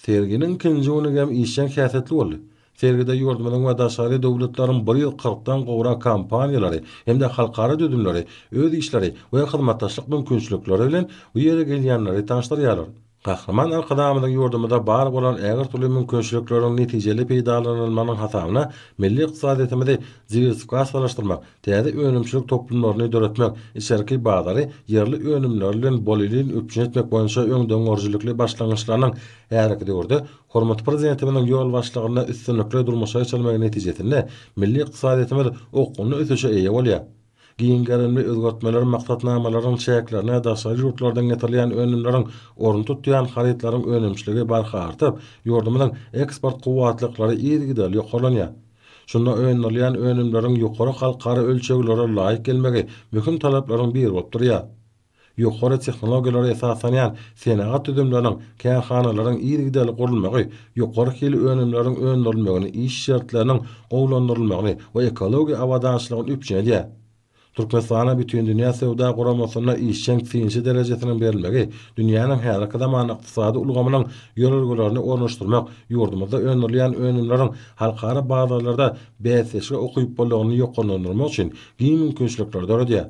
Serginiň ikinji güni hem işjeň häsiýetli boldy. Sergide ýurdumyzyň we daşary döwletleriň bir 140-dan gowrak kompaniýalary hem-de halkara düzümleri öz işleri we hyzmatdaşlyk mümkinçilikleri bilen bu ýere gelýänleri tanyşdyrýarlar. Gahryman Arkadagymyzyň ýurdumyzda bar bolan ägirt uly mümkinçilikleriň netijeli peýdalanylmagynyň hasabyna milli ykdysadyýetimizi diwersifikasiýalaşdyrmak, täze önümçilik toplumlaryny döretmek, içerki bazary ýerli önümler bilen bolelin üpjün etmek boýunça öňdengörüjilikli başlangyçlarynyň häzirki döwürde hormatly Prezidentimiziň ýolbaşçylygynda üstünlikli durmuşa geçirilmegi netijesinde milli ykdysadyýetimiz okgunly ösüşe eýe bolýar. Giň gerimli özgertmeler maksatnamalarynyň çäklerinde daşary ýurtlardan getirilýän önümleriň ornuny tutýan harytlaryň önümçiligi barha artyp, ýurdumyzyň eksport kuwwatlyklary yzygiderli ýokarlanýar. Şunda öndürilýän önümleriň ýokary halkara ölçeglere laýyk gelmegi möhüm talaplaryň biri bolup durýar. Ýokary tehnologiýalara esaslanýan senagat düzümleriniň, kärhanalaryň yzygiderli gurulmagy ýokary hili önümleriň öndürilmegini, iş şertleriniň gowulandyrylmagyny we ekologiýa abadançylygyny üpjün edýär. Türkmenistana Bütindünýä Söwda Guramasynda işjeň synçy derejesiniň berilmegi dünýäniň häzirki zaman ykdysady ulgamynyň ýörelgelerini ornaşdyrmak, ýurdumyzda öndürilýän önümleriň halkara bazarlarda bäsdeşlige ukyplylygyny ýokarlandyrmak üçin giň mümkinçilikleri döredýär.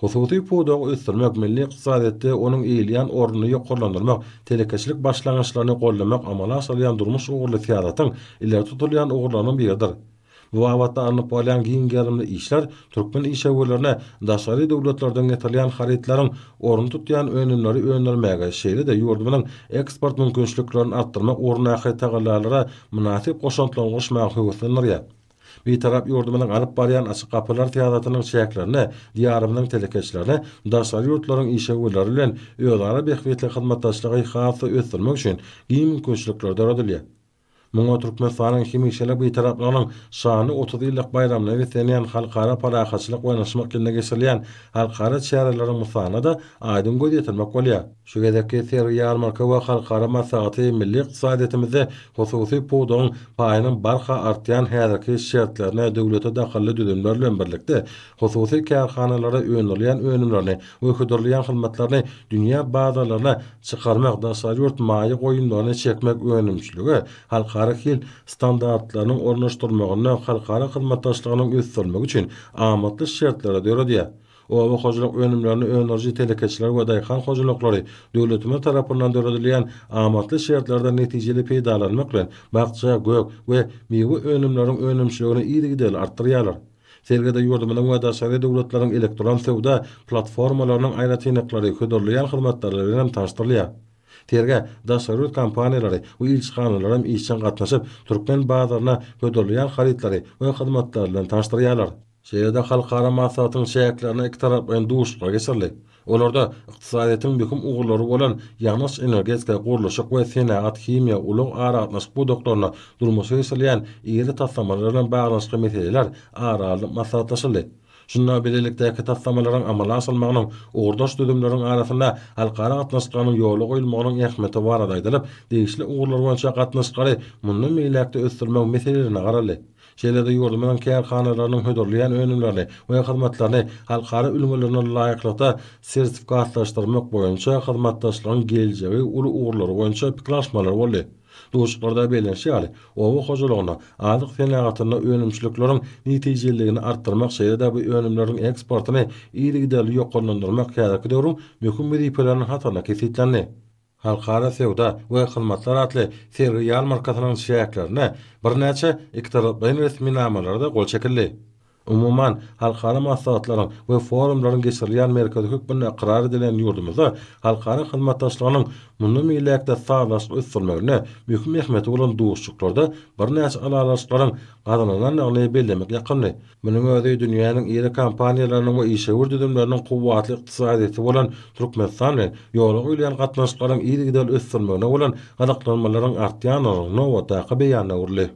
Hususy pudagy ösdürmek, milli ykdysadyýetde onuň eýeleýän ornuny ýokarlandyrmak, telekeçilik başlangyçlaryny goldamak amala aşyrylýan durmuş ugurly syýasatyň ileri tutulýan ugurlarynyň biridir. Bu babatda alnyp barylýan giň gerimli işler türkmen işewürlerine daşary döwletlerden getirilýän harytlaryň ornuny tutýan önümleri öndürmäge, şeýle-de ýurdumyzyň eksport mümkinçiliklerini artdyrmak ugrundaky tagallalara mynasyp goşantlaryny goşmaga höweslendirýär. Bitarap ýurdumyzyň alyp barýan Açyk gapylar syýasatynyň çäklerinde Diýarymyzyň telekeçilerine daşary ýurtlaryň işewürleri bilen özara bähbitli hyzmatdaşlygy has-da ösdürmek üçin giň mümkinçilikler döredilýär. Muňa Türkmenistanyň hemişelik Bitaraplygynyň şanly 30 ýyllyk baýramyna beslenýän Halkara parahatçylyk we ynanyşmak ýylynda geçirilýän halkara çäreleriň mysalynda-da aýdyň göz ýetirmek bolýar. Şu gezekki sergi-ýarmarka we halkara maslahaty milli ykdysadyýetimizde hususy pudagyň paýynyň barha artýan häzirki şertlerine döwlete dahylly düzümler bilen birlikde, hususy kärhanalara öndürilýän önümlerini we hödürleýän hyzmatlaryny dünýä bazarlaryna çykarmak, daşary ýurt maýa goýumlaryny çekmek önümçilige halkara hil standartlarynyň ornaşdyrylmagynda halkara hyzmatdaşlygynyň ösdürilmegi üçin amatly şertleri döredýär. Oba hojalyk önümlerini öndüriji telekeçiler we daýhan hojalyklary döwletimiz tarapyndan döredilýän amatly şertlerden netijeli peýdalanmak bilen, bakja, gök we miwe önümleriň önümçiligini yzygiderli artdyrýarlar. Sergide ýurdumyzyň we daşary döwletleriň elektron söwda platformalarynyň aýratynlyklary, hödürleýän hyzmatlary bilen hem tanyşdyrylýar. Sergä daşary ýurt kompaniýalary we ilçihanalar hem işjeň gatnaşyp, türkmen bazaryna hödürleýän harytlary we hyzmatlary bilen tanyşdyrýarlar. Şeýle-de halkara maslahatyň çäklerinde ikitaraplaýyn duşuşyklar geçirildi. Olarda ykdysadyýetiň möhüm ugurlary bolan ýangyç-energetika, gurluşyk we senagat, himiýa, ulag-aragatnaşyk pudaklarynda durmuşa geçirilýän iri taslamalar bilen baglanyşykly meseleler ara alnyp maslahatlaşyldy. Şunda bilelikdäki taslamalaryň amala aşyrylmagynyň ugurdaş düzümleriň arasynda halkara gatnaşyklarynyň ýola goýulmagynyň ähmiýeti barada aýdylyp, degişli ugurlar boýunça gatnaşyklary mundan beýläk-de ösdürmegiň meselelerine garaldy. Şeýle-de ýurdumyzyň kärhanalarynyň hödürleýän önümlerini we hyzmatlaryny halkara ülňülerine laýyklykda sertifikatlaşdyrmak boýunça hyzmatdaşlygyň geljegi uly ugurlary boýunça pikir alyşmalar boldy. Duşuşyklarda bellenişi ýaly, oba hojalygynda, azyk senagatynda önümçilikleriň netijeliligini artdyrmak şeýle-de bu önümleriň eksportyny yzygiderli ýokarlandyrmak häzirki döwrüň möhüm wezipeleriniň hatarynda kesgitlendi. Halkara söwda we hyzmatlar atly sergi-ýarmarkasynyň çäklerinde birnäçe ikitaraplaýyn resminamalara-da gol çekildi. Umuman, halkara maslahatlaryň we forumlaryň geçirilýän merkezi hökmünde ykrar edilen ýurdumyzda halkara hyzmatdaşlygynyň mundan beýläk-de sazlaşykly ösdürilmeginde möhüm ähmiýeti bolan duşuşyklarda birnäçe ylalaşyklaryň gazanylandygyny bellemek ýakymly. Munuň özi dünýäniň iri kompaniýalarynyň we işewür düzümleriniň kuwwatly ykdysadyýeti bolan Türkmenistan bilen ýola goýulýan gatnaşyklaryň yzygiderli ösdürilmegine bolan gyzyklanmalaryň artýandygynyň nobatdaky beýanyna öwrüldi.